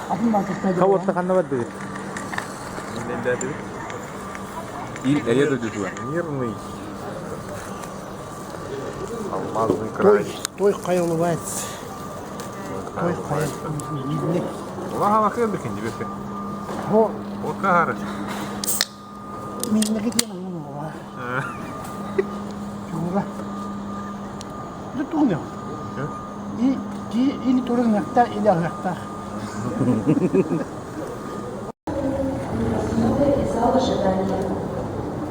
Хабытта ханна бардыгыт? Ил эйэ дойдутугар. Мирный. Алмазный край. Той хай улыбается. Той хай. Улахан акыыр бикин дибеппи. О, Окаары. миннеги диэн оҥоруоҕа. Чугура. Дьэ тугун И или туран или аһыахтаах. Просмотр и зал ожидания.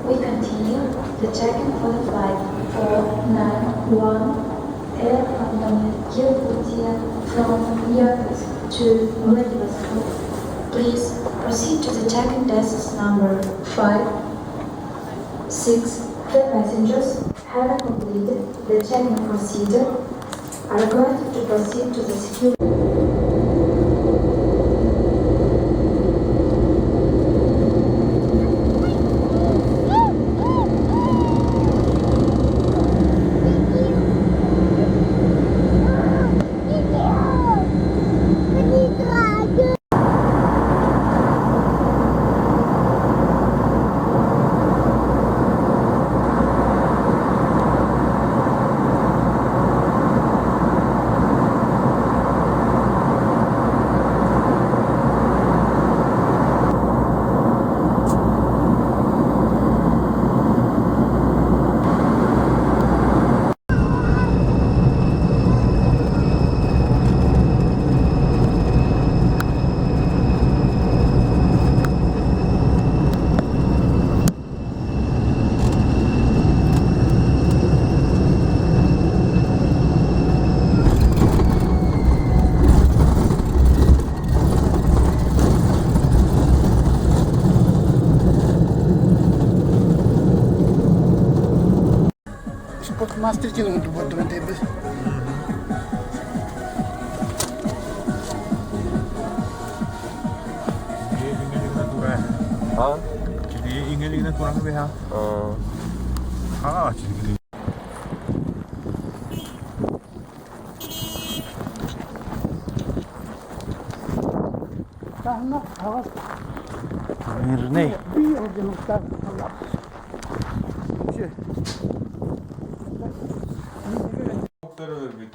We continue the check-in for the flight 491 Air Company Yakutia from Yakutsk to Vladivostok. Please proceed to the check-in desks number 5, 6. The passengers having completed the check-in procedure are requested to proceed to the security. Спортмастер диэн оҥордубут эбит. А? Иҥэлигинэ туран бэһа. Аа, Таһына аҕас Мирный. бии орденуктаах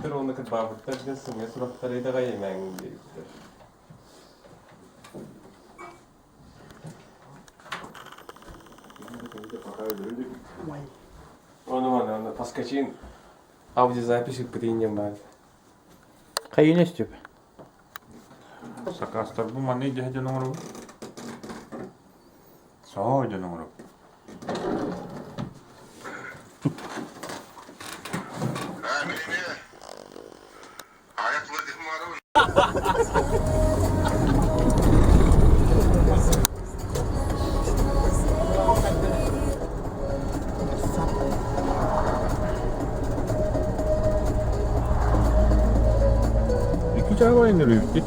Өлбүттэр уонна кырбаабыттар диэн сымыйа сурахтары итэҕэйимээҥ диэбиттэр. Ону маны аны Паскачин аудиозапись ыппытын диэн баар. Хайын өстүп? Сакаастарбын манна илдьэ дьон оҥоробун. Соо дьон оҥоробун. Икки чааҕа иннилүүбүт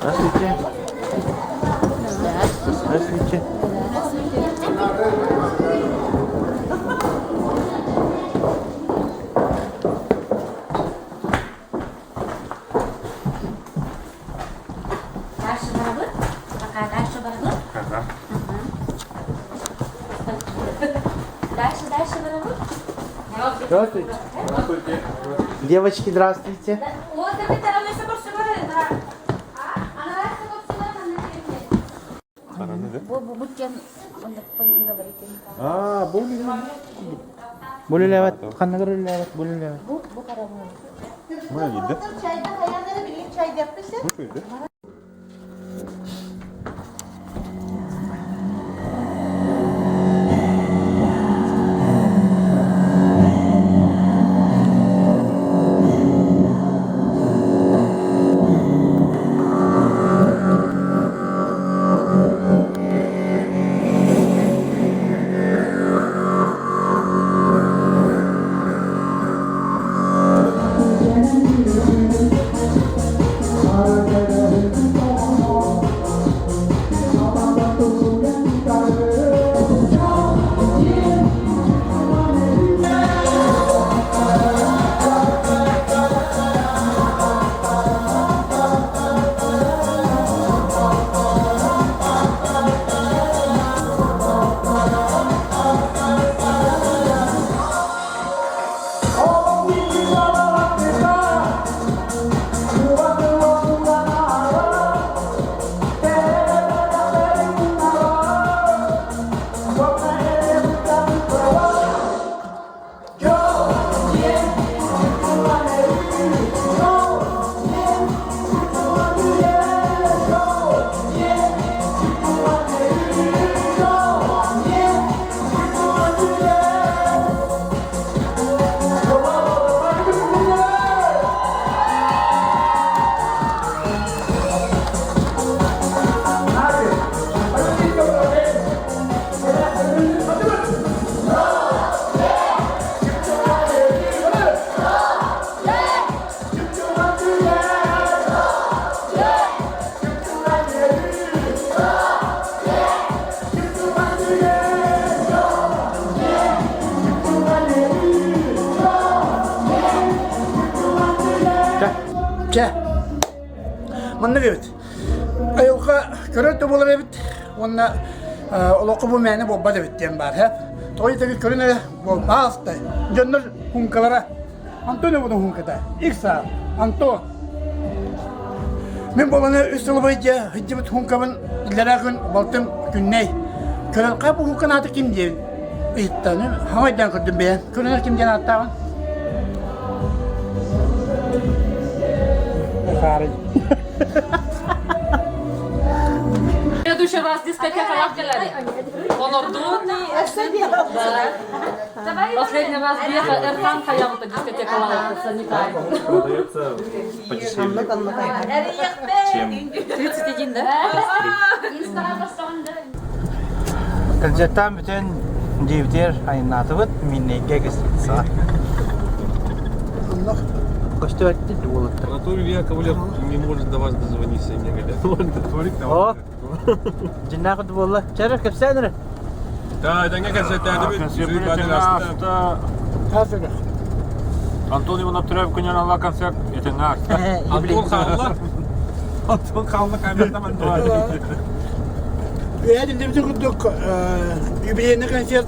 Здравствуйте. Здравствуйте. Дальше барабыт. Пока дальше барабыт. Ага. Дальше, дальше барабыт. Здравствуйте. Девочки, здравствуйте. Аа, бу Булулеват, ханна көрүллэбэт, булулеват. Мына киирдэ. Чайда хайаан эрэ билигин чайдыахпыт. Чэ, маннык эбит. Айылҕа көрөр да буолар эбит уонна олоххо бу мээнэ буолбат эбит диэн баар. Тоҕо диэтэбит көрүн эрэ буолбаастай. Дьоннор хункалара Антон буну хунката. Икса Антон. Мин буоланы үс сыл бойдьа сылдьыбыт хункабын иллэрээ күн балтым Күннэй. Көрөн хаа бу хункан аата ким диэн ыйытта. Хамайдаан көрдүм бэйэм. Көрөнөр ким диэн ааттааҕын? Хаарый. Следующий раз дискотека Онордун. Последний раз Эрхан Хаямта дискотека санитар. Продается подешевле, чем 31, да? Кылдьаттаан бүтэн дьиэбитигэр айаннаатыбыт, Миннэйгэ гостиницаҕа. Көстүбэт уолаттар. Анатолий Яковлев не может до вас дозвониться, мне говорят. О, дьиннээх буолла. Чэрэ, кэпсээн эрэ. Да, это не Концерт Антон Иванов төрөөбүт күнүн алла концерт этиҥҥэ ааста. Антон хаалла. Антон хаалла камертан Я дедим курдук юбилейный концерт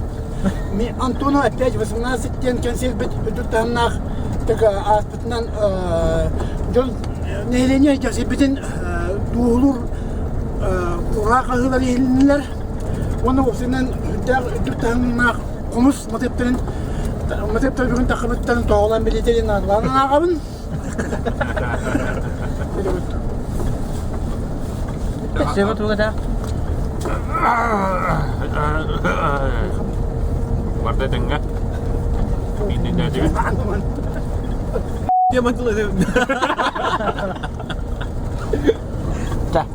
Антону опять 18 диэн концерт бүтүр таһымнаах так ааспытынан дьон нэһилиэнньэ дьасыйбытын туоһулуур ураа хаһыылар иһилиннилэр уонна уопсайынан үрдээх үрдүк таһымнаах хомус матыыптарын матыыптар бүгүн таххыбыттарын тоҕолоон билиитэ диэн наадалаан ааҕабын. Сөбө тугата? Барда тэҥҥэ. Иннинээдибит. Тема Да.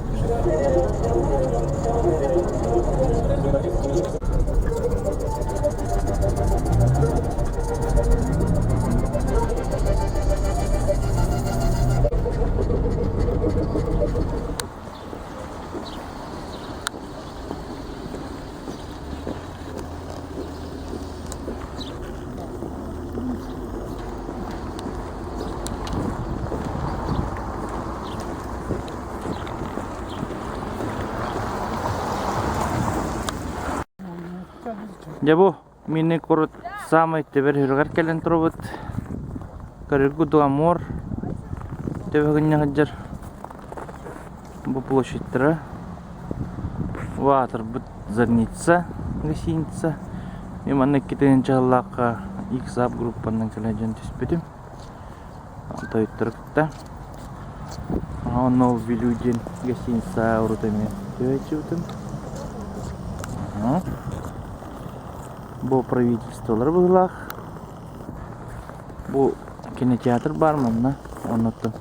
Дьэ бу мини курут саамай төбөр үрэҕэр кэлэн турабыт. Көрөргүт дуо Амур төбө гынньа сылдьар бу площадьтара. Улаатырбыт Зарница гостиница. Мин манна иккитин чаһыллаахха X-Up группанан кэлэ дьон түспүтүм. Тойоттору кытта. Онно ол Бүлүү диэн гостиница урут эмиэ түһээччибитим. Бу правительстволар быһыылаах. Бу кинотеатр баар манна. Оннуттан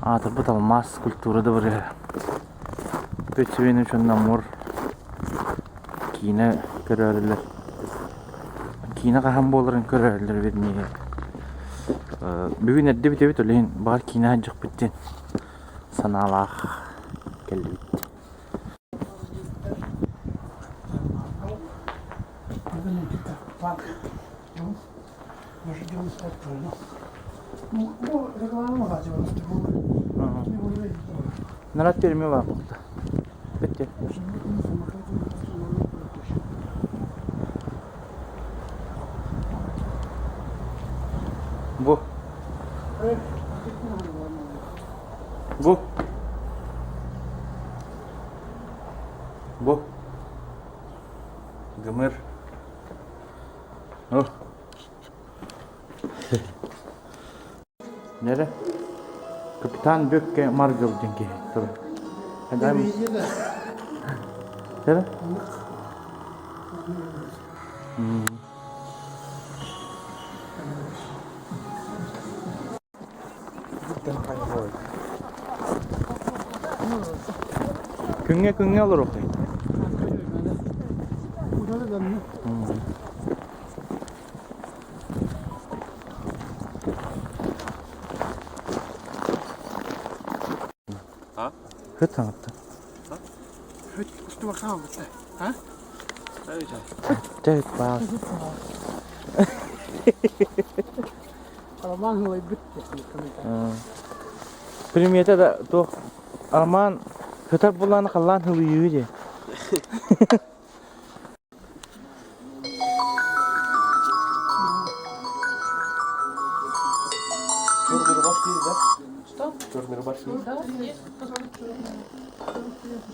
аатырбыт алмаас культура дыбарыаһа. Петсвен үчүн Намур киинэ көрөөрүлэр. Киинэ хаһан буоларын көрөөрүлэр вернее. Бүгүн эрдэ бүтэбит ол иһин баҕар киинэ сылдьыахпыт диэн санаалаах кэллибит. Народ тюрьме бар буолта. Бүттэ. Бу. Бу. Бу. Гымыр. О. Нere? Капитан Бөкке Маргел диэн киһи турар. Нere? Күҥҥэ күҥҥэ олоруоххай. Хыт саҥатта. Хыт устуба хаалбыта. А? Чэ, баар. Роман ылайбыт. Примета да туох Роман хытар булааны халлаан хылыйыы дии. Черный рубашки есть, да? Что? Черные рубашки есть? Да, есть. Черные.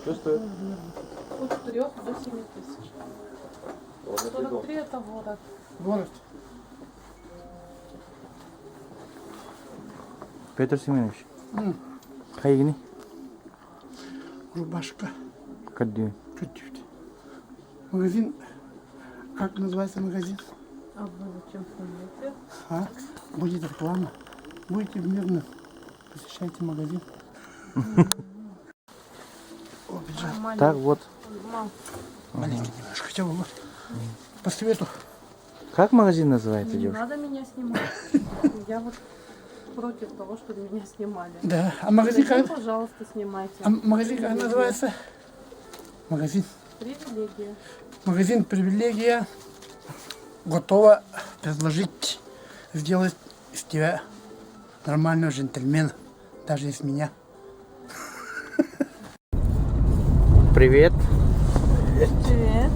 Что стоит? От 3 до 7 тысяч. 43 это ворот. Ворот. Петр Семенович. Хайгини? Рубашка. Каддүү. Чуть-чуть. Магазин. Как называется магазин? А вы зачем снимаете? А? Будет реклама. Будете мирно. Посещайте магазин. О, пиджак. Так вот. Маленький немножко. Хотя бы вот. По свету. Как магазин называется, Не девушка? надо меня снимать. Я вот против того, чтобы меня снимали. Да. А магазин Зайди, как? пожалуйста, снимайте. А магазин как называется? Магазин. Привилегия. Магазин «Привилегия» готова предложить сделать из тебя нормального джентльмена, даже из меня. Привет. Привет.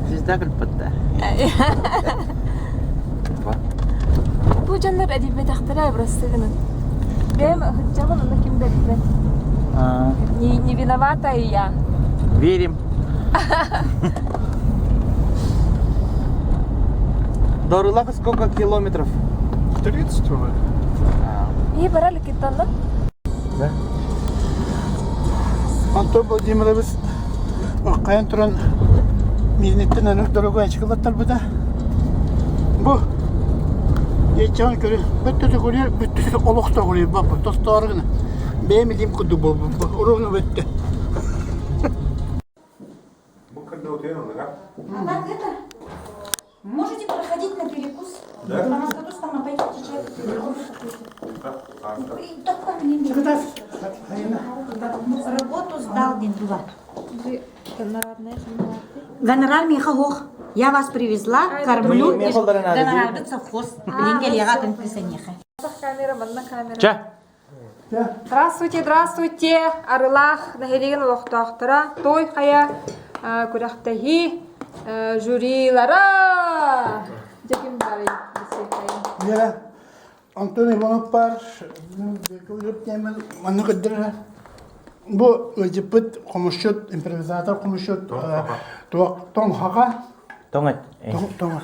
Звезда кэлбэттэ. Бу дьоннор эдийбэтэхтэрэ бырастыы гынын. Бэйэм ыһыччабын онно ким да билбэт. Не, не виновата и я. Верим. До Рылаха сколько километров? 30 вроде. И бара ликиттанна. Да? Антон Владимирович хайан туран мииниттэн анык дорогой ачыкылаттарбыта. Бу еччэҕин көрө бүттүтү көрүө бүттүтү олохто көрүө баппа тостоору гына бэйэм илиим курдук буолбут ровно бүттэ. Бу когда утуйан оннуга. А так это, можете проходить на перекус. Да? На там пойдете чай попьете, кофе попьете. И так не Работу сдал день-два. Гонорар Михалох. Я вас привезла, кормлю. Ми- Михалдары надо, Гонорар совхоз. Билингелега конфесионеха. Камера, манна камера. Ча. Здравствуйте, здравствуйте. Арылаах нэһилиэгин олохтоохторо Той хайа күрэхтэһии жюрилара. Дьэ ким барый Вера, Антон Иванов бар, манны көрдөрөр. Бу ыдьыппыт хомусчут, импровизатор хомусчут тоҥ хака Тоҥ эт. Тоҥ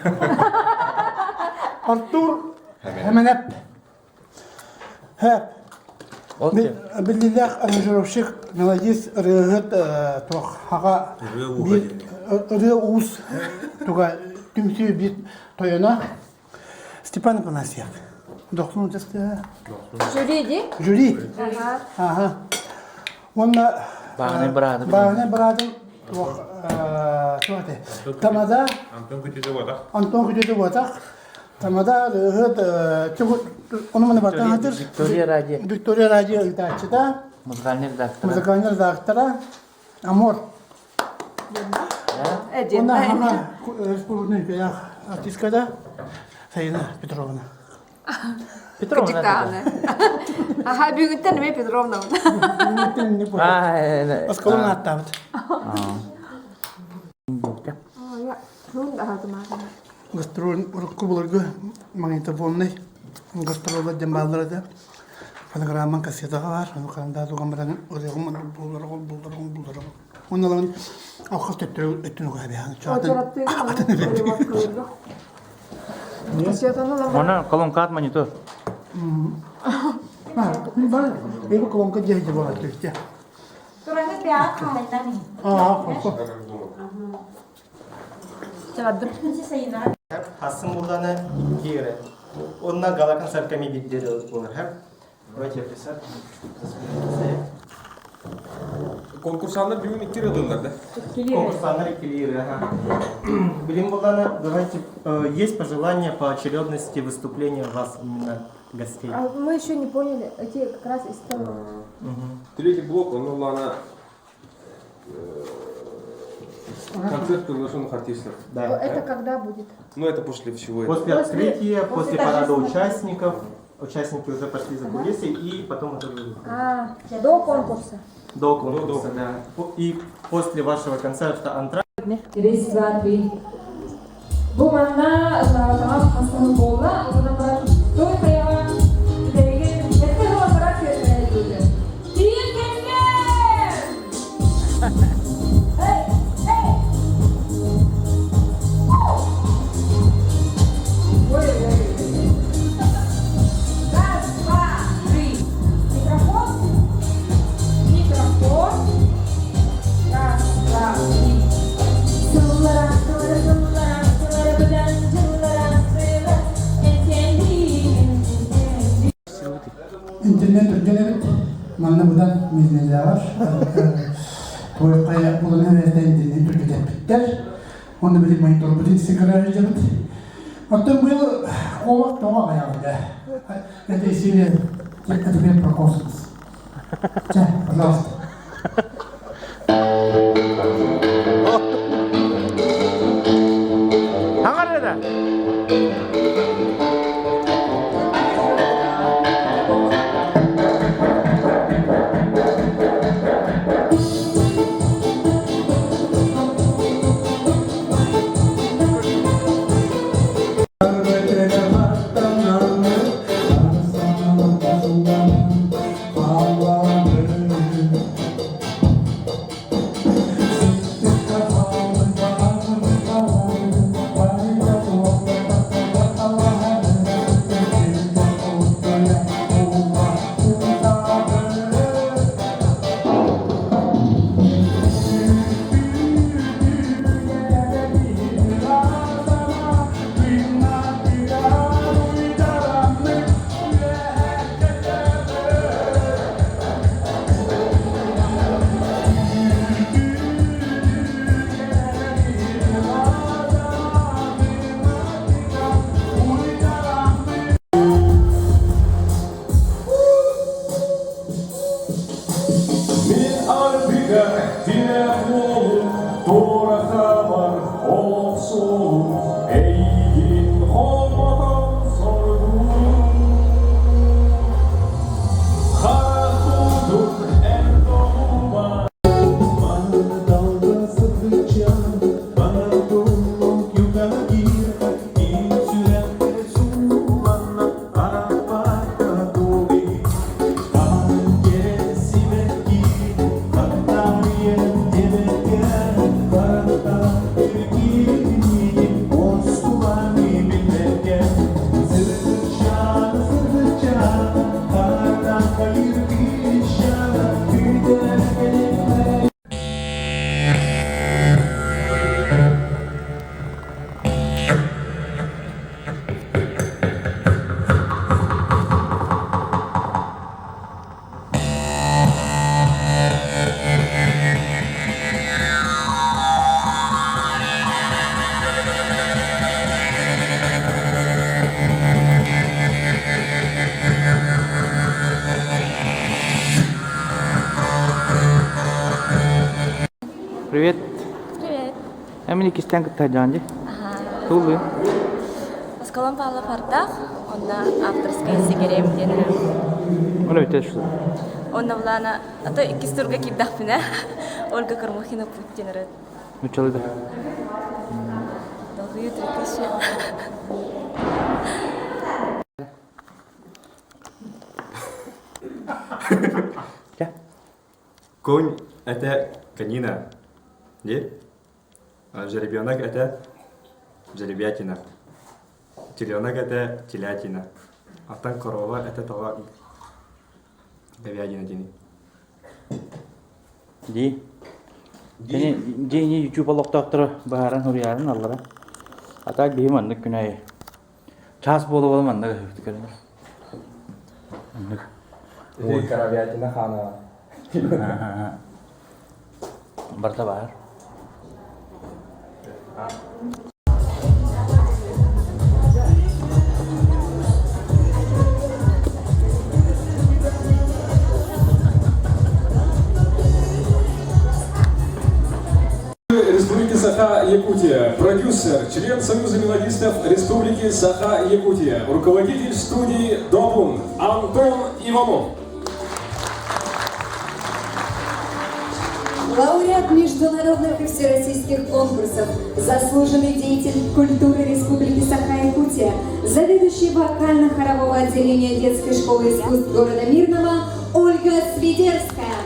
Артур Хэмэнэп. Хэп. Биллиилээх аранжировщик, мелодист, ырыаһыт туох хаҕа ырыа уус туга түмсүү биир тойоно Степан Афанасьев. Дохсун участка. Жюри ди? Жюри. Ага. Уонна Бааһынай быраатын. Бааһынай быраатын туох туох этэй? Тамада Антон Күтүтэ буотах. Антон Күтүтэ буотах. Тамада ырыаһыт ону маны бартан хатыр. Виктория Радио. Виктория Радио ыытааччыта. Музыкальный редактора. Музыкальный редактора. Амор. Уонна Хаҥа республикатын үтүөлээх артистката Саина Петровна. Петровна. Аха, бүгүнтэн эмиэ Петровна. Осколон ааттаабыт. Гастроль урукку былыргы магнитофонный гастроллар диэн бааллар этэ. Фонограмман кассетаҕа баар, ону харандаас уган баран ырыаҕым буллараҕын буллараҕын буллараҕын. Уонна ылан алхас төттөрү өттүн угаабиһаан. Она колонка монитор. Бу колонка дьиэ буолар түстэ. Тураны пиар хаһайдан. Аа, хосо. Хасым булланы икки Онна гала концертка ми биддери болар һәм. Давайте я Конкурсаннар бүгүн икки ырыдыллар да? Конкурсаннар иккилиир, ага. Билим булланы, давайте, есть пожелания по очередности выступления вас именно гостей? А мы еще не поняли, эти как раз из того. Третий блок, он улана концерт приглашенных артистов. Да. Это когда будет? Ну, это после всего этого. После открытия, После после парада торжественного. участников, участники уже пошли за кулисы и потом уже выехали. А, до конкурса. До конкурса, да. И после вашего концерта антракт. Раз, два, три. Бу манна тамам хастаны буолла, онон баран той хайаҕа бүтэһигин сэттэ сыл барар күөттэрэ Тиийэн кэллэ! Эй, эй! Ой, ой, ой. Раз, два, три. Микрофон. Микрофон. Раз, два, три. Сыллара, сыллара, сыллара, сыллара, быдан, дьыллара, сыла, энтиэнди. Интернет түргэн эбит. Манна быдан мизнеллээҕэр. Туой булан эбэтэ интернет түргэтэппиттэр. Онно билим мониторбутун сыгырар дьабыт. Оттон быйыл куобах тоҕо аҕайаҕыда. Это серия теперь про космос. Чэ, пожалуйста. Хаҥар Мин арбыга тирэх уолум, туора хаамар олох суолум, эйигин холботон соргуум. Харах курдук эн толума. Привет. Привет. Эмин иккистээн кытта дьаан дии. Тулы. Осколон Павлов Ардах, онно авторская сигарем диэн Оны бүтэ что? Онно булаана, а то иккис турга киирдэхпинэ Ольга Кормухина Путь диэн ырыат. Нуччалыы да. Долгуйу 3000. Конь – это конина. Не? А жеребенок – это жеребятина. Теленок – это телятина. Оттон корова – это того говядина дини. Дии. Дии YouTube олохтоохторо баһааран суруйаарын аллара. А так биһи маннык күн аайы чаас буола-буола маннык ыһыктык көрөнөр. Маннык. Ити коровятина хана. Барыта баар. Республики Саха-Якутия, продюсер, член Союза мелодистов Республики Саха-Якутия, руководитель студии «Добун» Антон Иванов. Лауреат международных и всероссийских конкурсов, заслуженный деятель культуры Республики Саха-Якутия, заведующий вокально-хорового отделения детской школы искусств города Мирного Ольга Свидерская.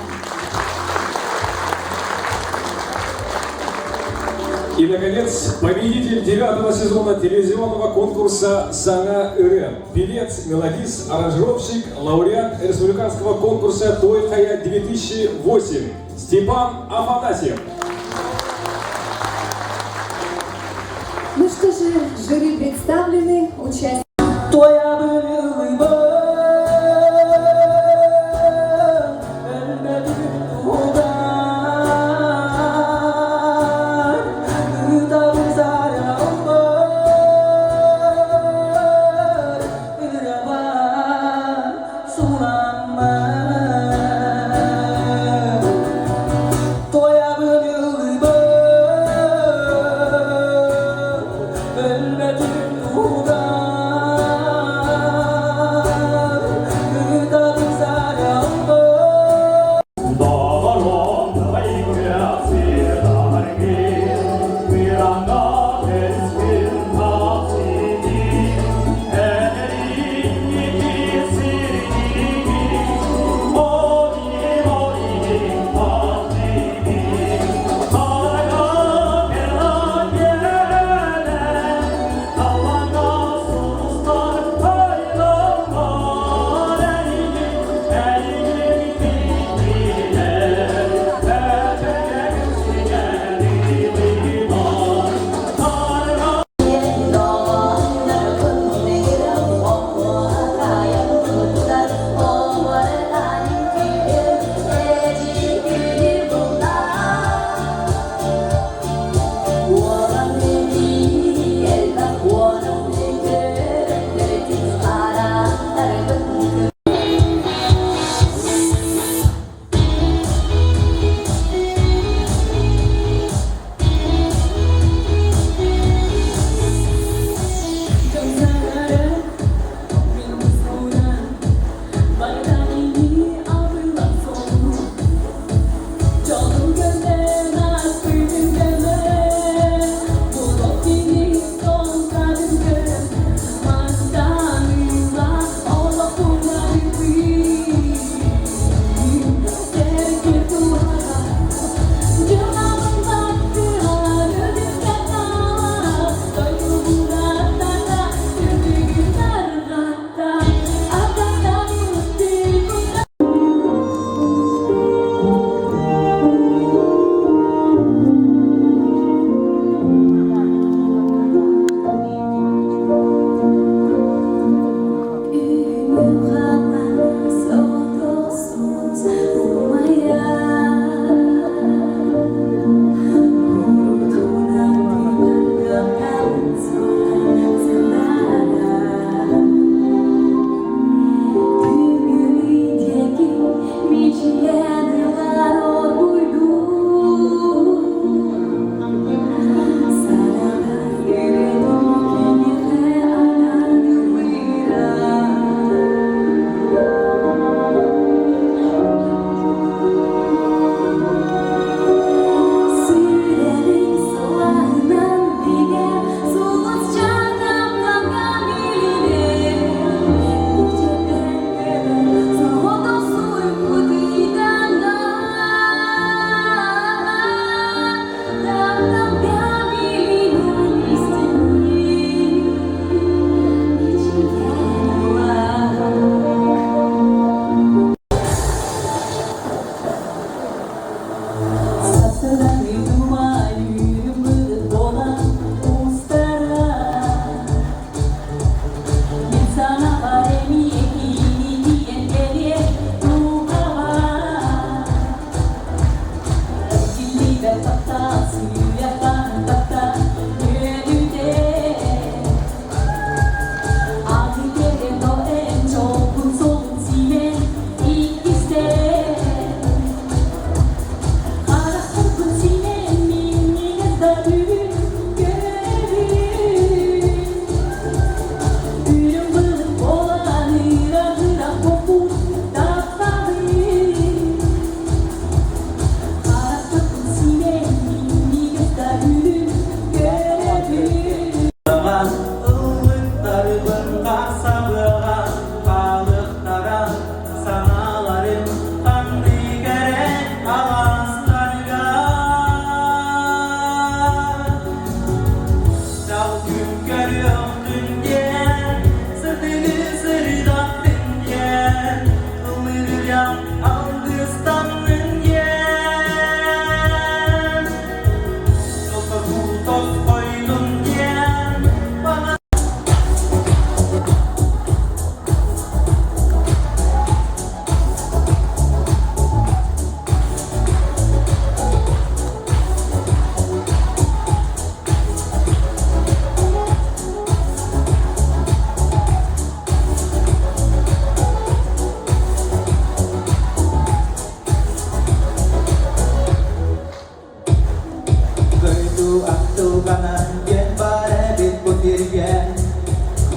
И, наконец, победитель девятого сезона телевизионного конкурса «Саҥа ырыа». Певец, мелодист, аранжировщик, лауреат республиканского конкурса «Той Хая-2008» Степан Афанасьев. Ну что же, жюри представлены, участники. Кыстаннын диэн, Тосоргуу тосхойдун диэн, Баҕа Дойду ахтылҕана диэн баар эбит бу сиргэ.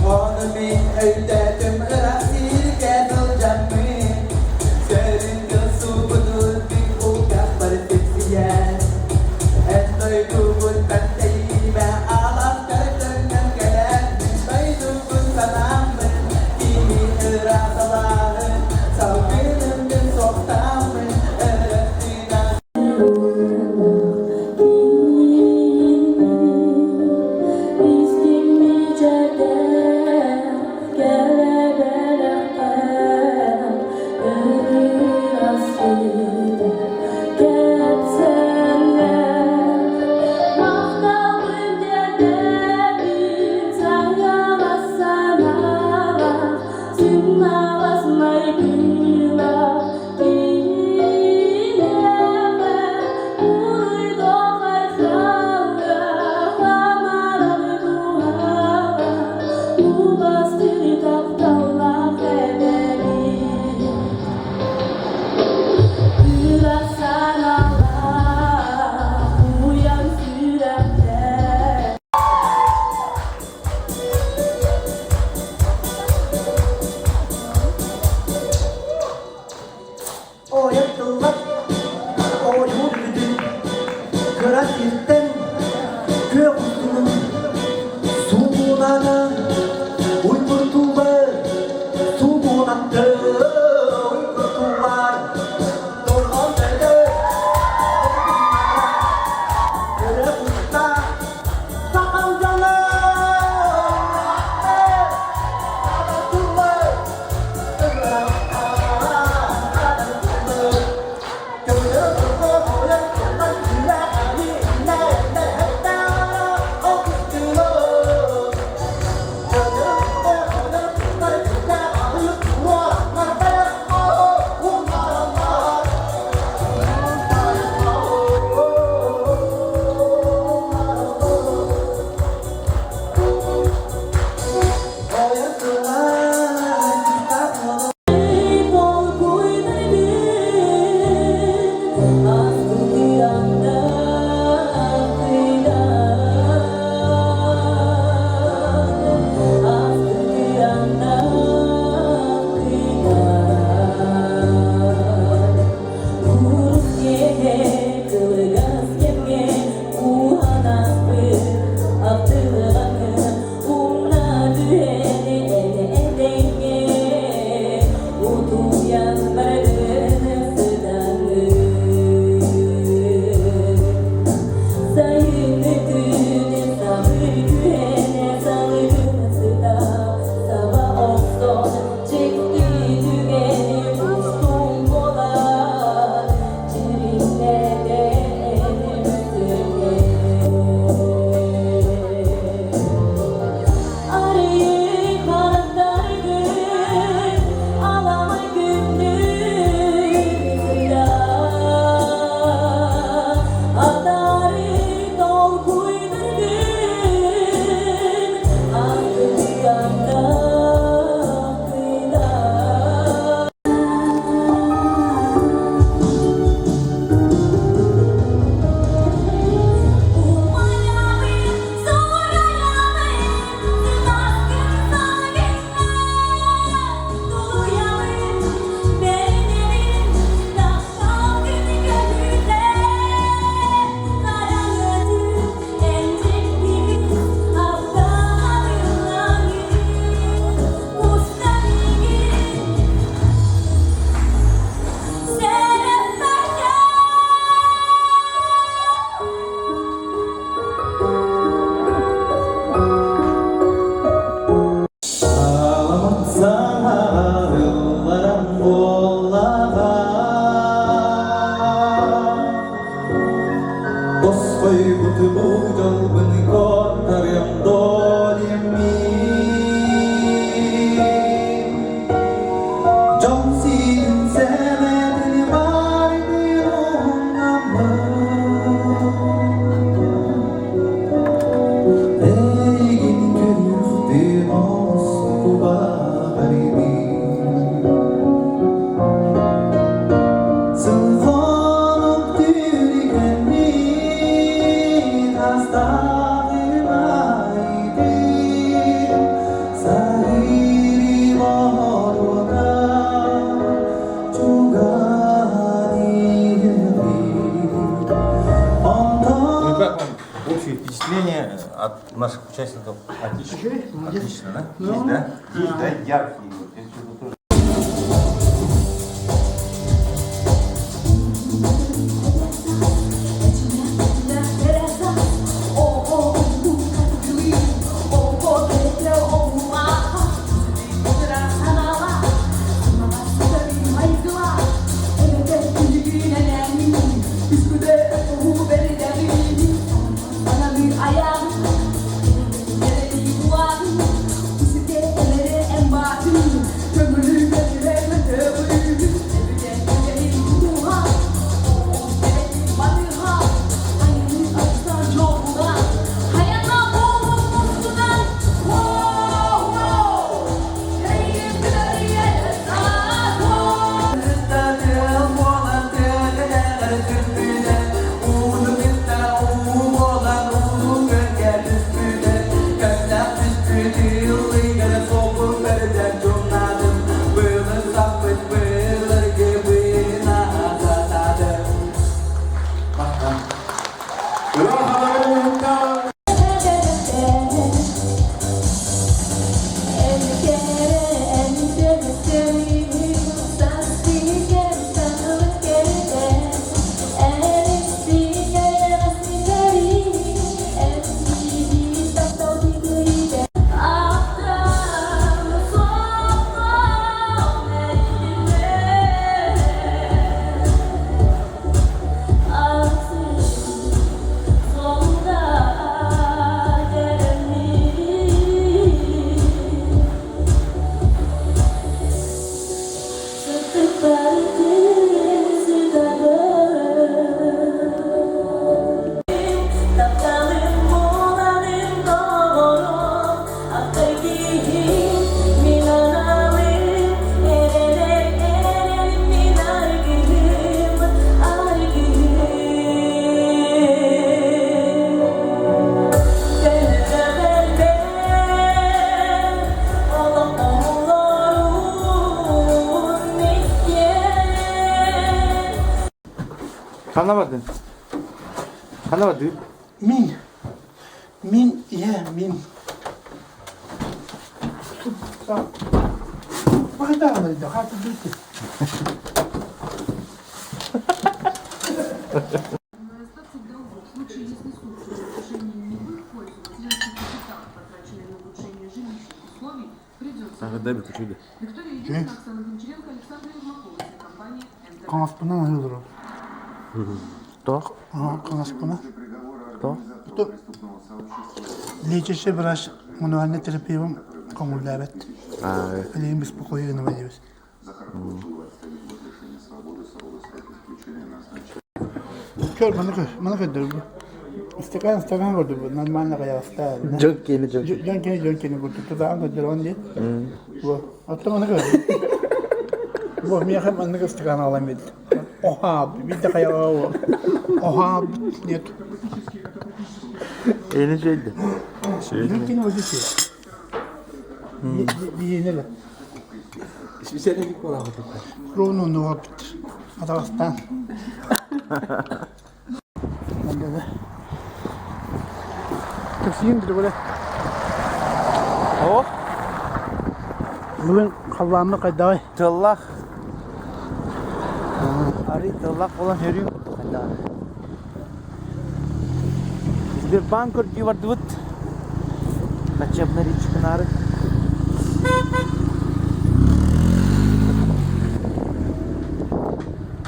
Ону мин өйдөөтүм ыраах сиргэ сылдьаммын. Сөрүн субутун мин кулгаахпар сипсийэн. Эн дойдубуттан тэйиимэ аластар төннөн кэлэн мин дойдубун санааммын кими ыраах салааһын салгыным мин суохтааммын өрөстүнэ Ойор тыллар ойуур бүтүн кыра сиртэн күөх устунун суугунана уйгуртуулар суугунатты уйгуртуулар дорҕоон өрө кутта сахал дьоно От наших участников отлично. Отлично, да? Есть, да? Есть, да, яркие. Вот, я что-то тоже Ханна бардын? Ханна бардыы? Мин. Мин, иә, мин. Бахтаҕына хаата дии. Дай включили. Хаҥаспынан аһыы олоробут. Туох? Хаҥаспына. Туох? Лечащий врач мануальный терапевым көҥүллээбэт. Билигин беспокойно гынабын диэбит. Көр, маны көр, маны көрдөрбү. Стакан, стакан көрдөрбү, нормально хайаҕастаа. Дьон киэнэ дьон. Дьон киэнэ дьон киэнэ курдук тутаан көрдөрөҕүн дии. Бу, оттон маны көрдүм. Бу, миэхэ маннык стакан аҕалан биэрдэ. Оһаа, биирдэ хайаҕа оһаа, нет. Эйини үчүгэйдэ. Дьон киэнэ вот здесь. Биһиэнэ Специально буолаабыт. Ровно оннуга Атаҕастаан. Таксиим другое. О? Бүгүн халлааммыт хайдаҕай? Тыллах. Арый тыллах буолан өрүү хайдаҕай. Сбербанк көрдүү бардыбыт. Хачабна речканары.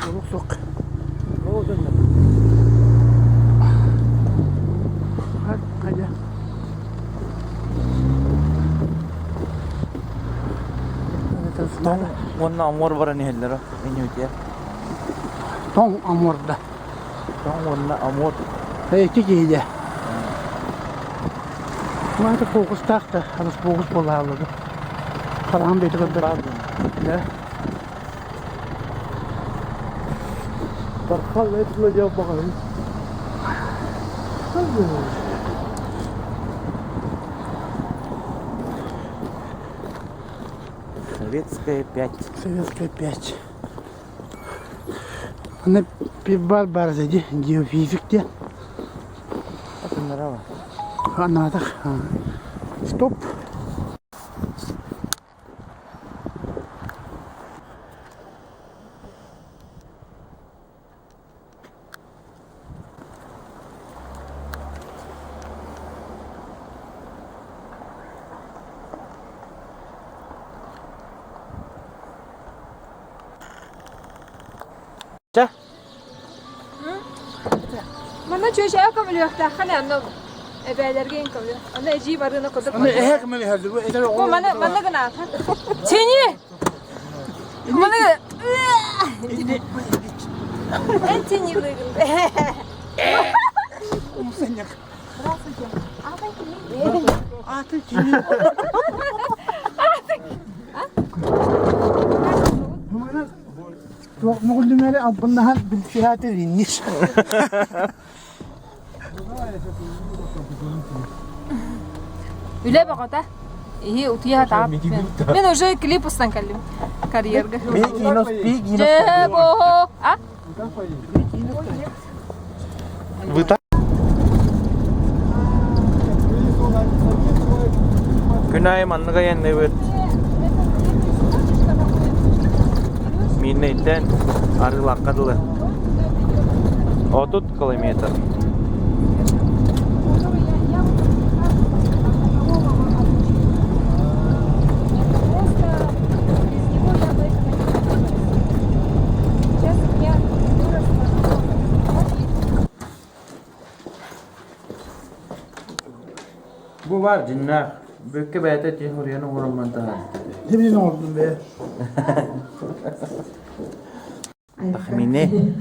Олук суох. Ол дьоннор. Хайа. Тоҥ уонна амур баран иһэллэр иннибитигэр. Тоҥ амурда. Тоҥ уонна амур. Ити киһиде. Маата фокустаах да, анас фокус буолааллар. Хараҕым бэйэтэ көрбөт. Да. Тархал этилэ диэн баҕарым. Советская 5. Советская 5. Аны пивбар бар дии, геофизик диэн. Атыннара бар. Анаатах. Стоп. Чэ. Манна чүөчэҕэ көмөлүөхтээххин онно эбээлэргэ ин көмөлүөх. Онно эдьиий барыына курдук. Аны эһэ көмөлөһөрдү бу эдэр оҕо. Бу маны манна гынаатар. Тини! Маны Эн тинилыгын. Умсаньак. Аты тини. Туох мөҕүллүмээри албыннаһан билсиһээтэ иннис. Үлэ бөҕөтө. Иһи утуйа сатаабыт. Мен уже клип устан кэллим карьерга. Дьэ, бо. А? Күн аайы маннык айанныыбыт. Миирнэйтэн Арыылаахха дылы. 30 километр. Бу бар дьиннээх. Бүккэ бэйэтэ тиһ уруйан оҥороммун таһаар. Дибин оҥордум бэйэ. Тахмини.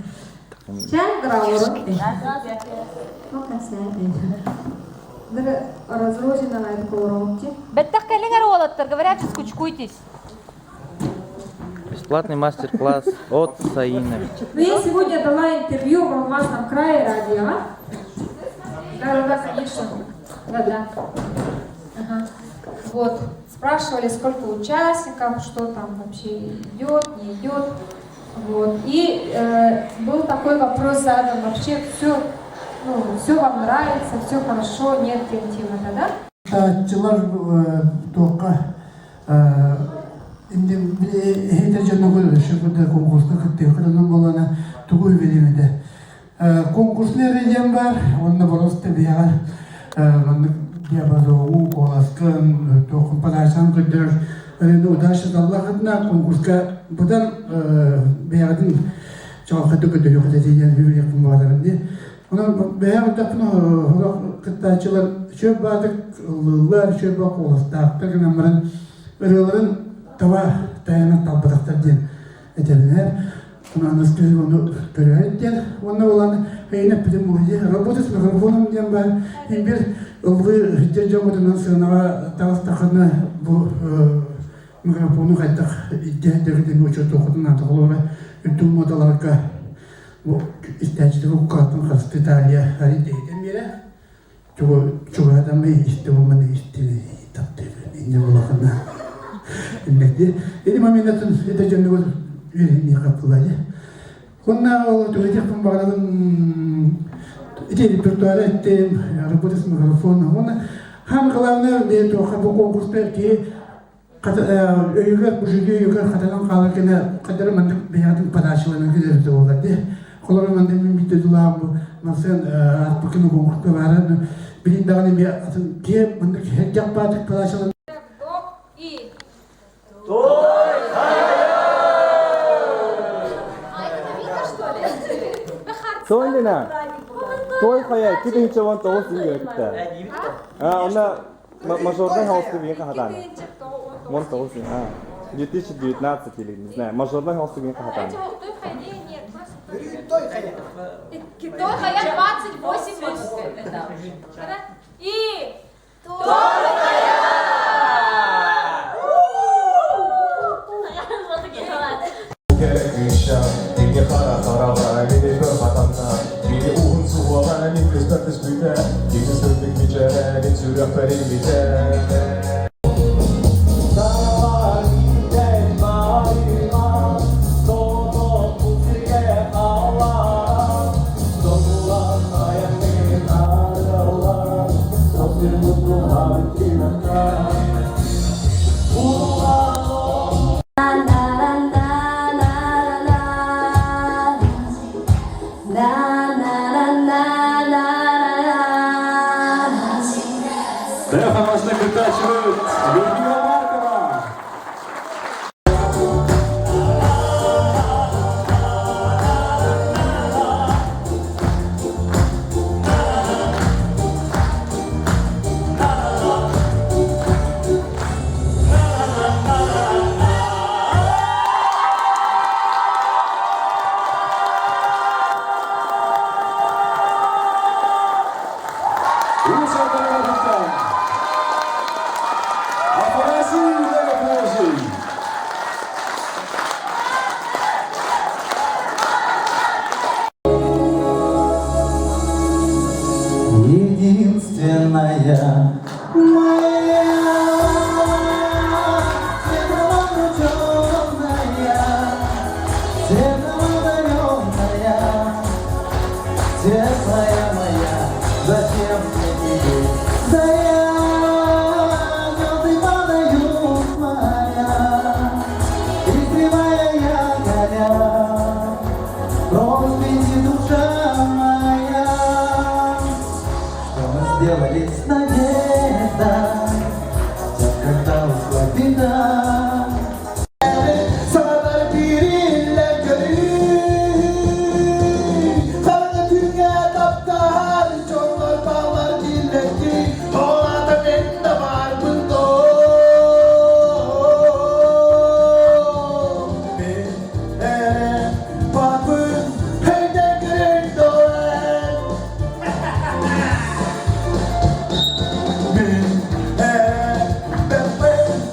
Бэттэх кэлиҥ эрэ уолаттар, говорят, скучкуйтесь. Бесплатный мастер-класс от Саины. Ну, я сегодня дала интервью в Алмазном крае радио. Да-да-да, конечно. Да-да. Ага. Вот. Спрашивали, сколько участников, что там вообще идет, не идет. Вот. И был такой вопрос задан, вообще все, ну, все вам нравится, все хорошо, нет тем тем это, да? Тааччылар туохха эһитэ дьонугар өссө конкурска кыттыаххыт онон буолана тугу үбэлиэм этэ. Конкурсный эрэ диэн баар, уонна просто биһиэхэ маннык диапазоҥу, куоласкын, туоххун подачаны көрдөрөр ырыаны удача таллахытына конкурска быдан бэйэҕитин чаҕылхайдык көрдөрүөххүт этэ диэн үбүлүөхпүн баҕарабын дии. Онон бэйэм ырдахпына сорох кыттааччылар үчүгэй баатык ыллыыллар, үчүгэй баҕа куоластаахтар гынан баран ырыаларын таба тайанан талбатахтар диэн этэллэр. Аныгыскы ону көрөөр диэн уонна улаан эйин эппитим буолуо работа с микрофоном диэн баар имбир ыллыы сылдьар дьоҥҥутунан сыанаҕа таҕыстаххына бу микрофону хайдах илдьэ сылдьаргытын учуоттуоххутун наада холобура үрдүк муодаларга бу истээччилэр уккааттан харыстыы таарыйа арый-тэйитэн биэрэ чугаһатаммы истэ буолманы истини таптыыбын инньэ буолахына иннэки ити моментын это дьоннугар үөрэнии хаппылайы Онна ол тугутехпун баҕарабын ити репертуары эттим работа с микрофоном уонна хаан главное бэйэ туохха бу конкурста киһи өйүгэр бужуги өйүгэр хатанан хаалар гына хадары маннык бэйэҕитин подачаланан кэлэрдэ буолар дии холобур манна мин биирдэ дулаам бу мансыан ааспыккын конкурска баара билин даҕаны эмиэ атын киһи маннык һэргэх баатык подачалан И Той Той хайа 2019 үөртэ. А, онно мажорный холсты биин хатааны. 19, а. 2019 или не знаю, мажорный холсты биин хатааны. Той хайа. Той хайа 28 И Уус Алдан Афанасий Многоположий. Единственная моя, светло обрученная, светло одаренная, светлая моя, зачем мне тебе? Да я звезды падают моя, и кривая якоря, проспите душа моя. Что мы сделали с надежда, тем, когда ушла беда. Садар бирилле көрүү, Хараҥа түүҥҥэ таптаһар дьоннор бааллар дииллэрдии, Ол аата мен да баарбын доо. Мен эрэ баарбын, өйдөөн көрүҥ доо эн. Мин эрэ бэппин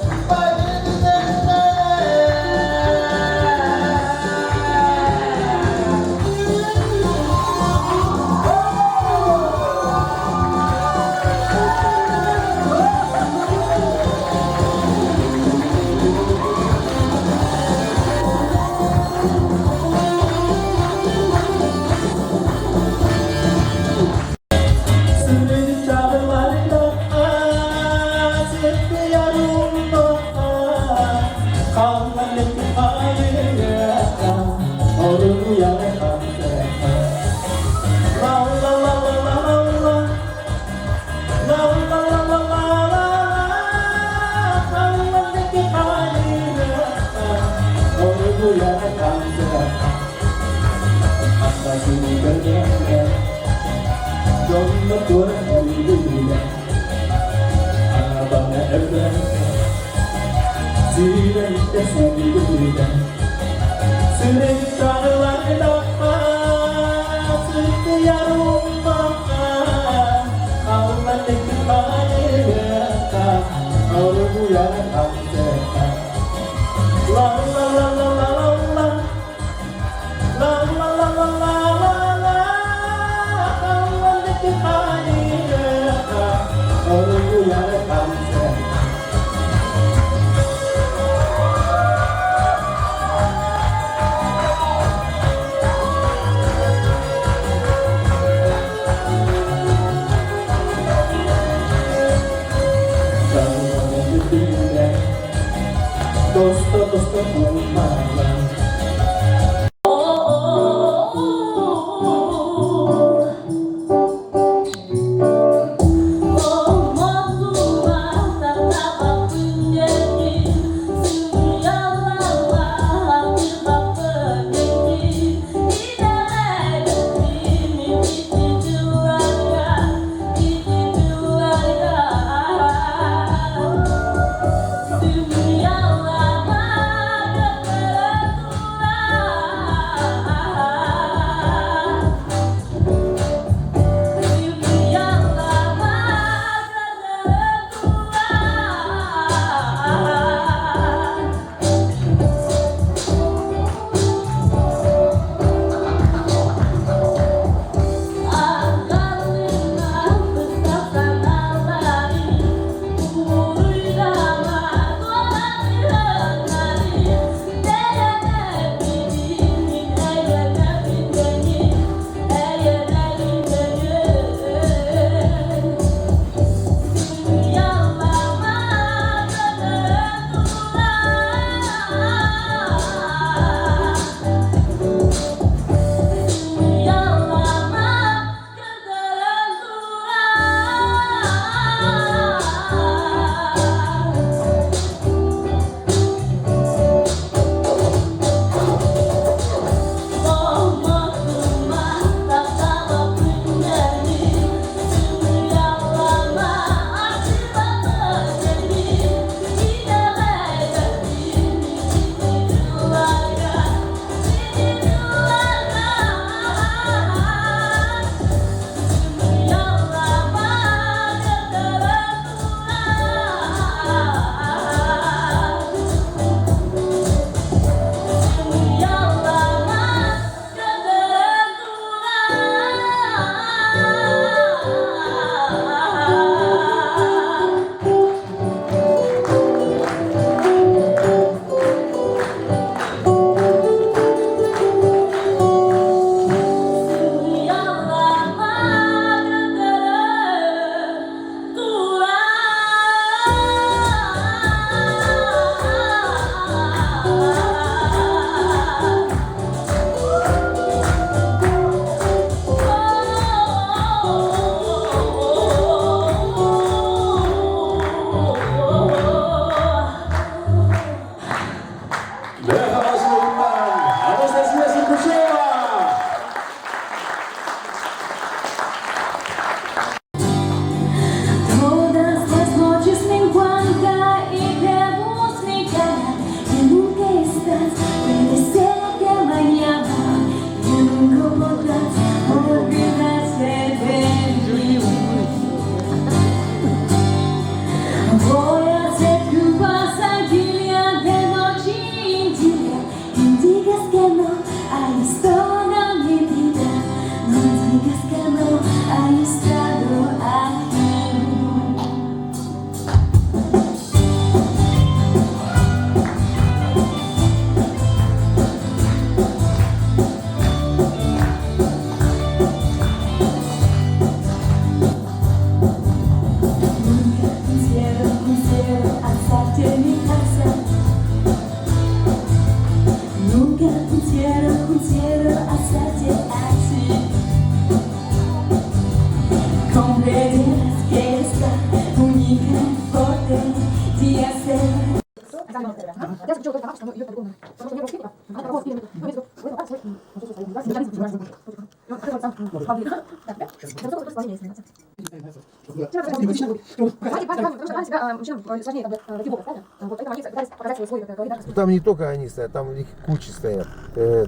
Там не только они стоят, там их кучи стоят.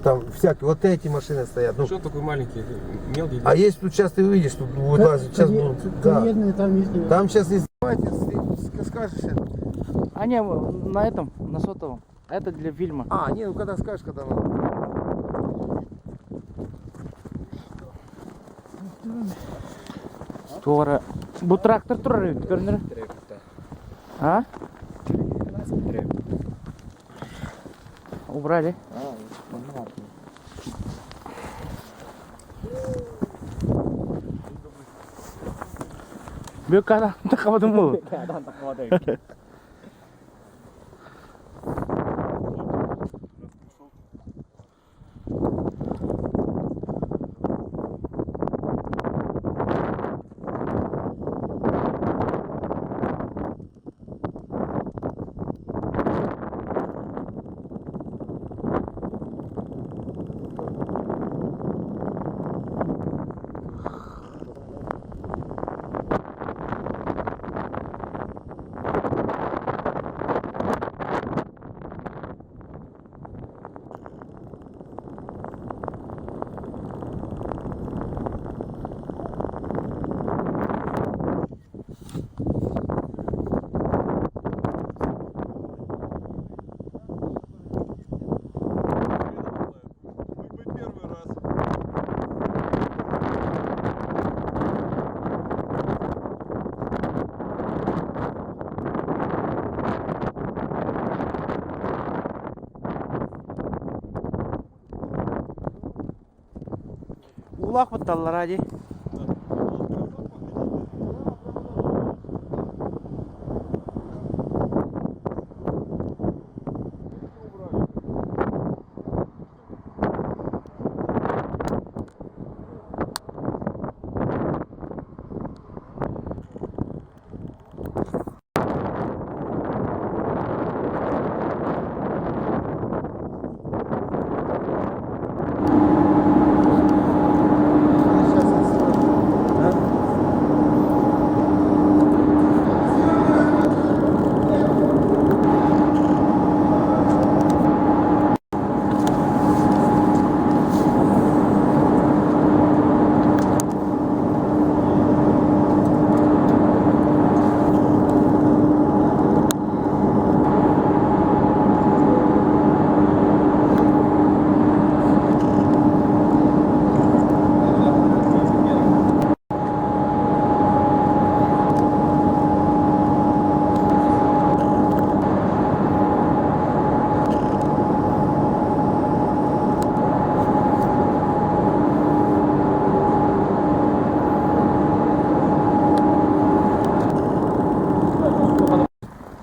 Там всякие, вот эти машины стоят. Ну, Что такой маленький, мелкий? а есть тут сейчас ты увидишь, тут будет лазить. Сейчас будут, да. Карьерные там есть. Там сейчас не ты скажешь это. А не, на этом, на сотовом. Это для фильма. А, не, ну когда скажешь, когда надо. Туора. Бу трактор турар эбит көрүнэр. А? Убрали. Бүк адан тақабадым бұл. Улах батталлара ди.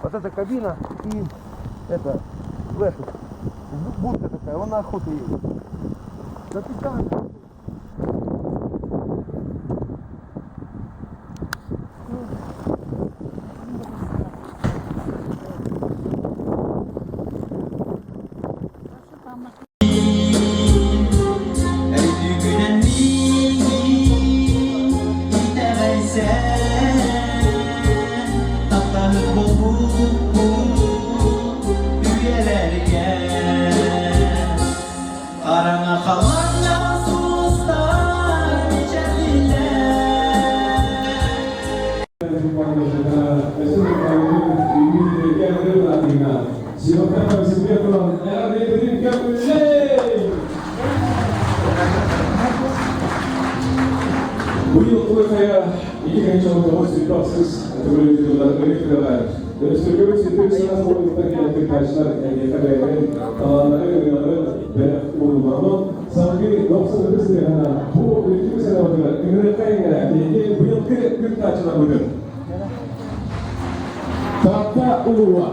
Вот эта кабина и это, в эту, будка такая, он на охоту едет. Капитан. Быйыл Той-Хайа 2019 төгүл ырык Өрөспүүбүлүкэ сүтүк саас буолуутуттан кэлэн кыттааччылар эйиэхэ бэйэлэрин талааннарын, ырыаларын бэлэх ууруллар. Салгыы 90 сыһыана бу үрдүк сыанабытыгар ыҥырыахха иҥэрэ биһиги быйылгы кыттааччыларбытын. Таатта улууһа.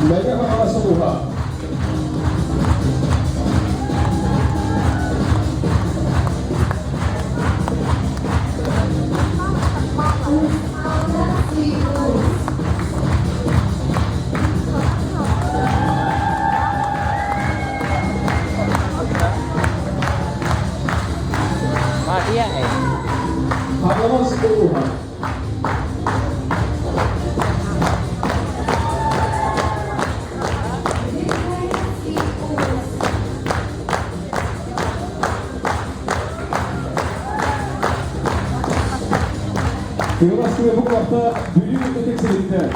Мэҥэ Хаҥалас улууһа. Кыһыл бу Бүлүү ытык сириттэн.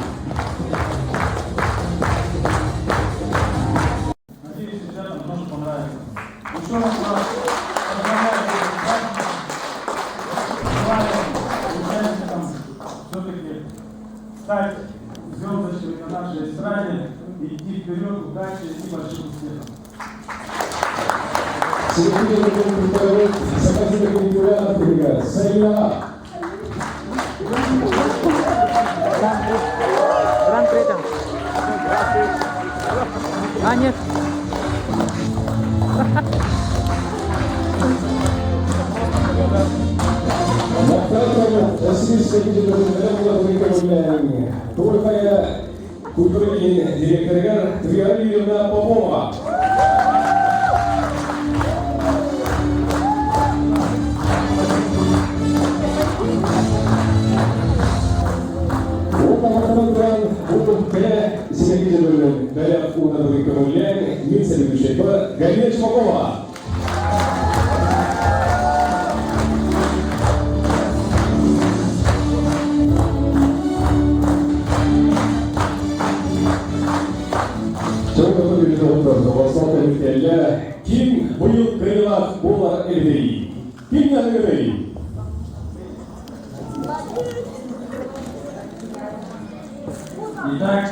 Надеюсь, ребятам тоже понравится. Еще раз вас поздравляю с этим праздником. Желаю участникам все-таки стать звездочками на нашей эстраде, идти вперед, удачи и больших успехов. Сегодня Гран-при там. А, нет. Культура директорыгар Туяра Юрьевна Попова. Галина Чумакова. Ким быйыл кыайыылаах буолар эбитий? Ким янныгыный? Итак,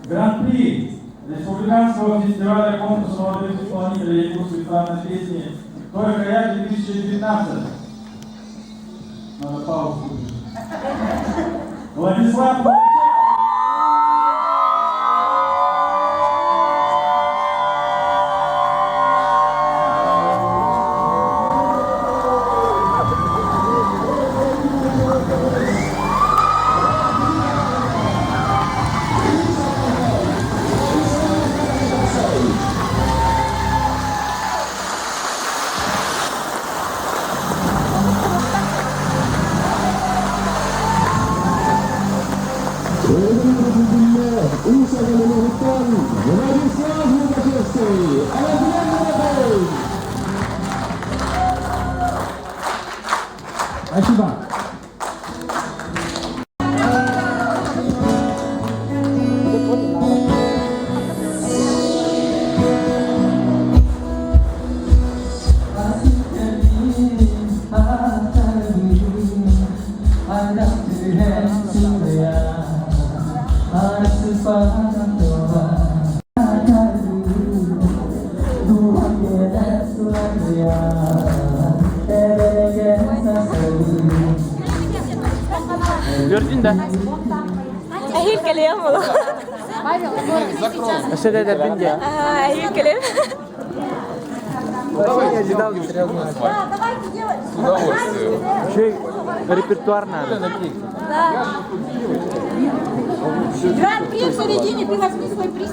Гран-при Республиканского фестиваля конкурса молодых исполнителей якутской эстрадной песни «Только я 2019». Надо паузу. Владислав Владислав Лукашевский, Спасибо. Gördün да? Әһил кэлиэм буолуо. Өссө да эдэрбин дии. Эһиил кэлиэм. Да, давайте делать. С удовольствием. Еще и репертуар надо. Да. Гран-при в середине, ты возьми свой приз.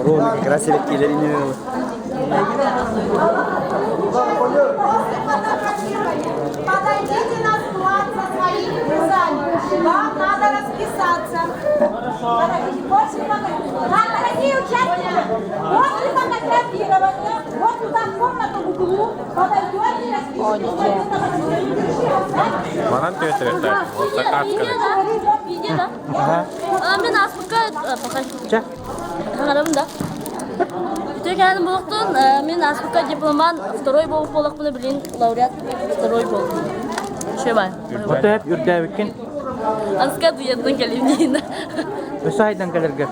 Ровно как раз келерine После фотографирования подойдите на склад со своими призами. Вам надо расписаться. Подойдите, После фотографирования. Да, дорогие участники, после фотографирования, вот туда в комнату в углу, подойдете и распишитесь. Манан төтөрөттөр. Видео, да? Ага. А, мин ааспыкка пока. Чэ. Хаҥарабын да. Үтүөкээн буолуохтун, мин ааспыкка дипломант второй буолуп буоллахпына билигин лауреат второй буоллум. Үчүгэй. Ото эп үрдээбиккин. Аныска дуйаттан кэлиим диин. Өссө айдан кэлэргэ.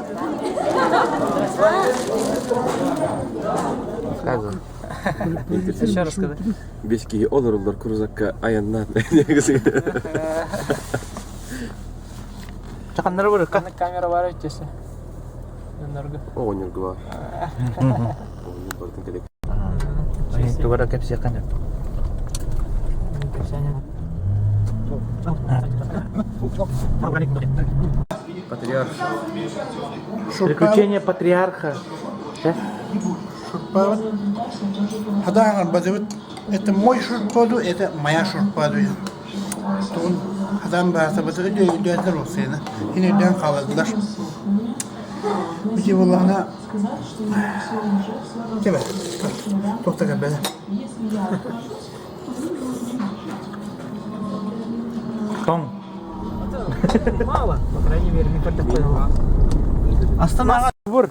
Еще рассказать. Биэс киһи олороллор крузакка айаннаан. Чаканнары барыкка. Камера бар өттөсө. Өнөргө. Оҕонньорго бар. Оҕонньор бартын кэлек. Тугара кэпсиэххин Патриарх. Приключения патриарха. Шурпабыт. Хадаан бадыбыт. Это мой шурпаду, это моя шурпаду. Тугун хадаан баасабыты өйдөөтөр олсайна. Хин өйдөөн хаалладылар. Бити буоллаҕына Кебе. Туохта кэлбэтэ. Тоҥ. Мало, по крайней мере, не понял. Астанаҕа бур.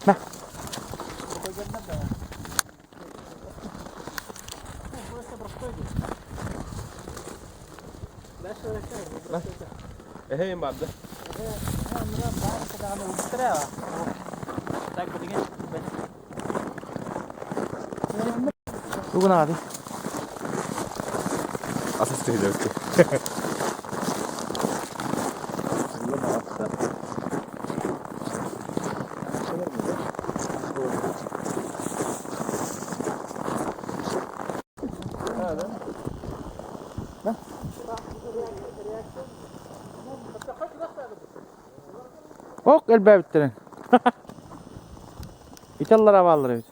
На. Эһэйим барды. Тугун аҕаday? Асас түһүлүөккэ. Ок элбээбиттэрин. Италлар абааллар эбит.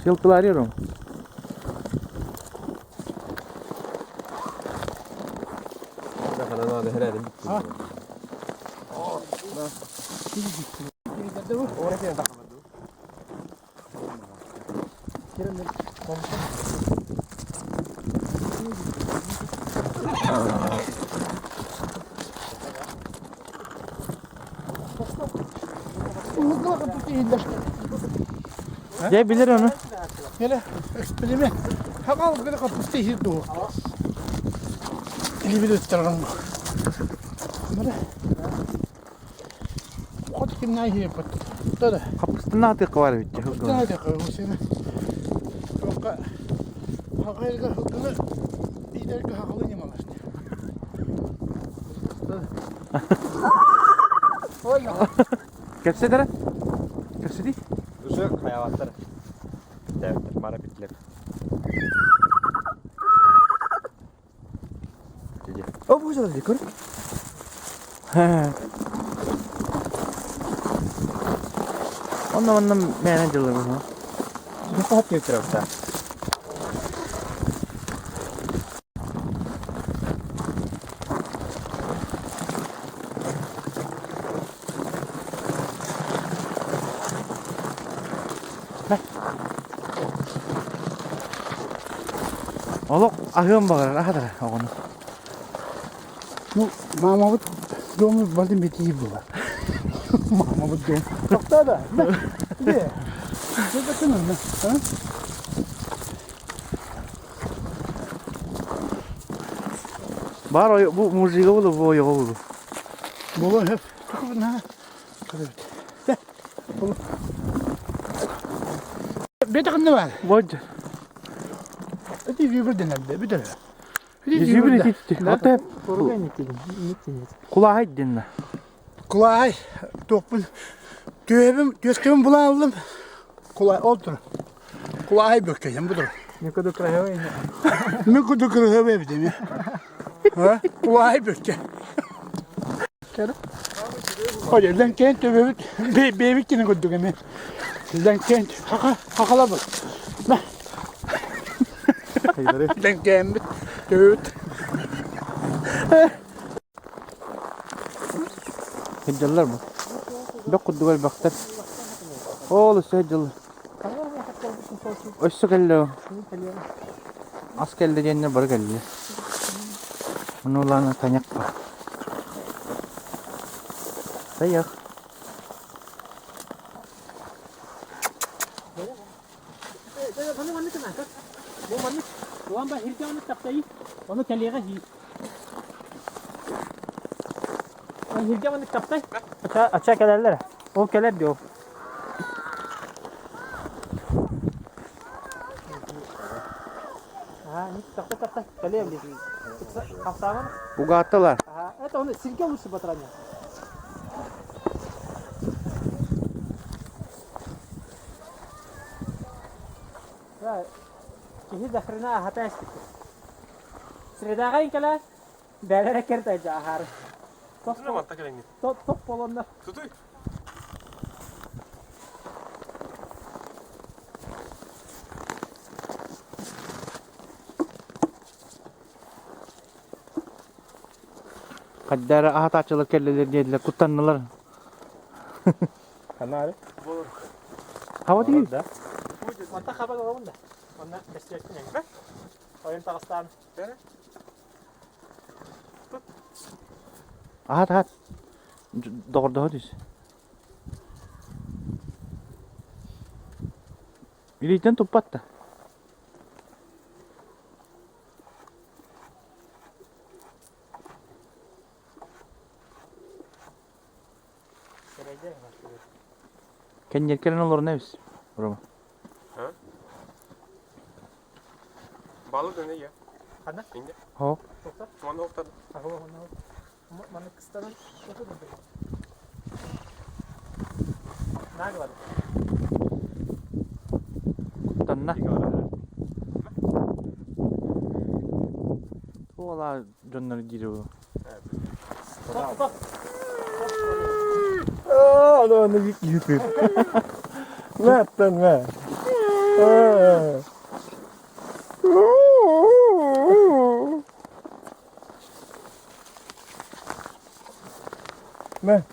Сылтыларыyorum. Дьэ билэр ону. Hele эксперимент. Хагал гына капусты хирду. Или тарган. Хот кимнай хирпат. Тада. Хапыстына атык бар бит. Хапыстына атык усена. Тоққа хагайга хылгыны идерге хагалы немалашты. Кэпсэтэрэ? Кэпсэтий? Уже хаялаттар. Тәбиттер, мара битлер. О, бу жала көр. Онно онно мээнэ дьылы бу. Хат кетирәбит. Олох аһыам баҕарар аһатара оҕону. Ну, мама вот дома бардым бити была. Мама вот дом. Тоқта да. Де. А? Бар ой бу мужига булу бу ойоҕо булу. Була хеп. На. Бете кынны бар. Бодь. Эти вибр денелде, бүтер. Вибр ити. Оте. Кулаһай денна. Кулаһай топпун. Төбüm, төскөм була алдым. Кулай олтур. Кулаһай бөккәйем будур. Никуда красивый. Никуда красивый бит. Ha? Кулаһай бөккә. Hadi lan kent bebek bebek yine koyduk hemen. Lan kent haka hakala bak. Lan kent bebek. Hıccallar bu. Бек курдугар бактар. Ол өссө хыдьаллар. Өссө кэллэ. Ас кэллэ диэннэр бары кэллэ. Ону улаана таняк бар. Таяк. Ача кэлэллэр. Ол кэлэр дио. Угааттылар. Это он сирге лучше батране. Киһи до хрена ахата эспит. Средаға инкеле бәләре керте жахар. Топ топ болонна. Тутой. Хайда эрэ аһатааччылар кэллилэр диэтилэр, куттаннылар. Ханаары? Хаба тиий. Онта хаба олоҕун да. Онна бэстиэттин эҥбэ. Ойон таҕыстаан. Аһат, аһат. Доҕордоһо түс. Илиитин туппат да. Кэнньэркэлэн олорно эбис, Рома. Балык өҥө я. Ханна? Инде. Хо. Маны оқтады. Маны кыстанан Наглады. Куттанна. Туола дьоннор диир бу. Аны аны киһитин. Мэ, мэ. Мэ.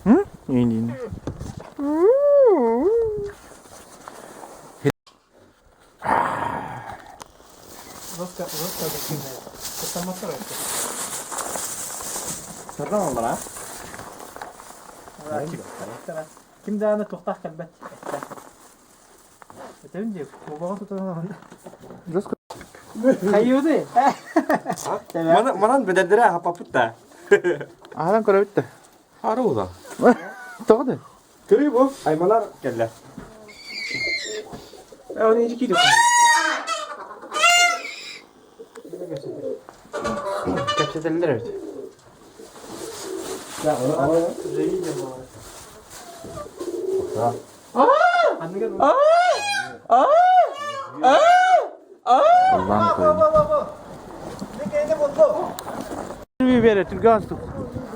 Hı? İyi Жестко, жестко агрессивная. Это мотор это. Сардан оллара. Ким дааны тухтах кэлбэт. Этебин диэ, куобаҕа тутан Жестко. Хайыыды. Манан бедердере хапапыт да. Аһаран көрөбүт да. Харула. Тоҕо да? Көрүй бу, аймалар кэллэ. Оны иди киди. Кэпсэтэллэр эбит.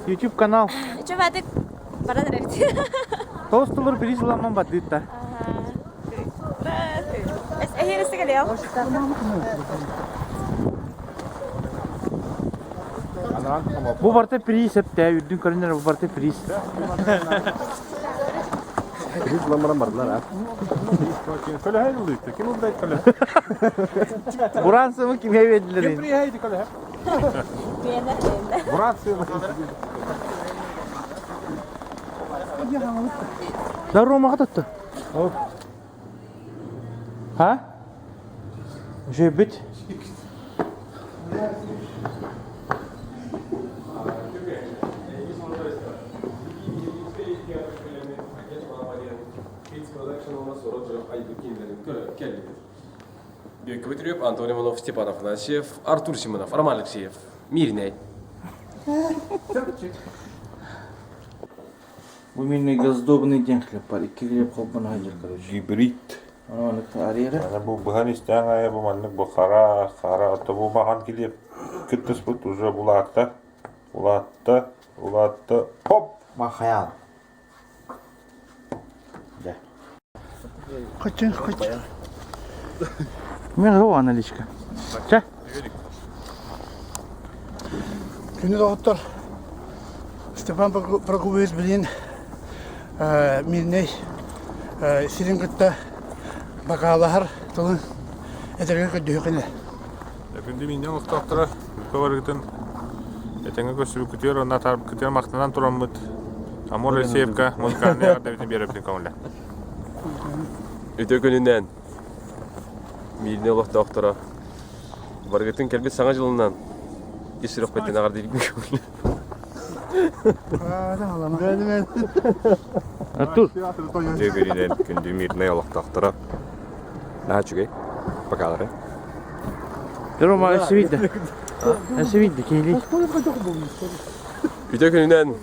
YouTube канал. Чөбәтик баран эрэр. Тоғыз тылыр приз ыламман бардыытта. Эһиэрisi кэлиэл. Бу барта приз эптэ, үрдүн көрүнэр бу барта приз. Приз ыламмаран бардылар а. Көлөһө ылыытта. Ким ылдайт көлөһө? Буран сымы кимге бердилер? Ким приехайте көлөһө? Буран сымы. Да Ромаға татты. Ха? Уже бит. Бүөккэ Антон Иванов, Степан Афанасьев, Артур Симонов, Роман Алексеев. Мирнэй. Бу мини газдобный день хлеб бар. Икки хлеб холбон хадыр, короче. Гибрид. Аны арыйра. Ана бу быһан истээн айа бу маннык бу хара, хара, ото бу махан килиэп кыттыспыт уже улаатта, улаатта, улаатта, хоп! Махаял. Да. Хочу, хочу. Мен го аналичка. Чэ? Күнү доҕоттор, Степан Прокопьевич билин Мирнэй сирин кытта бакаалаһар тылын этэргэ көрдөһүөххүнэ. Күндү минньэн олохтоохторо, бүккэ барыгытын этэҥҥэ көрсүбүккүтүгэр уонна атаарбыккытыгар махтанан тураммыт Амур Алексеевка музыкальнай эҕэрдэбитин биэрэбитин көҥүлэ. Үтүө күнүнэн Мииринэй олохтоохторо барыгытын кэлбит Саҥа дьылынан ис сүрэхпиттэн эҕэрдиирбин көҥүлэ. Артур. Үтүө күнүнэн күндү Мирнэй олохтоохторо. Наһаа үчүгэй. Покалары. Рома, өссө видно. Өссө видно, киһили. Үтүө күнүнэн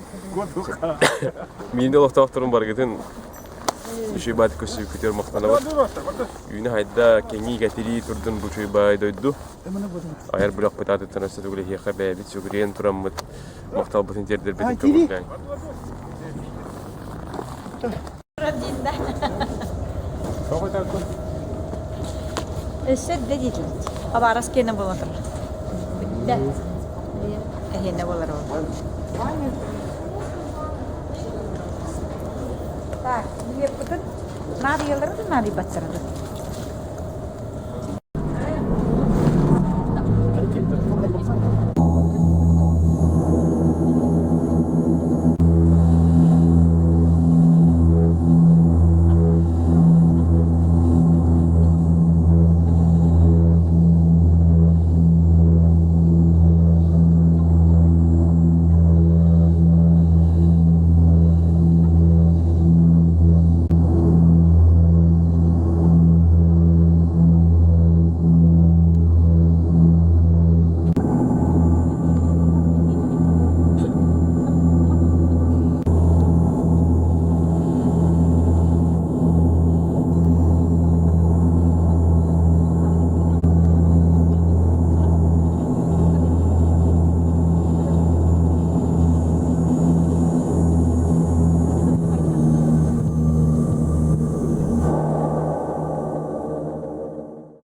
Мииринэй олохтоохторун барыгытын үчүгэй баай көстүүкүтүгэр махтанабыт. Үүнэ хайда кэҥии кэтирии турдун бу үчүгэй баай дойду. Айар бөлөхпүт аатыттан өссө төгүл эһиэхэ бэйэбит сүгүрүйэн тураммыт махталбытын тиэрдэрбитин көҥүллээҥ. Өссө эрдэ диэтилэр. Хабарас киэнэ буолан турар. Бүттэ. Эһиэнэ буолар ол. Так, билиэппитин наадыйалара да наадыйбаттара да?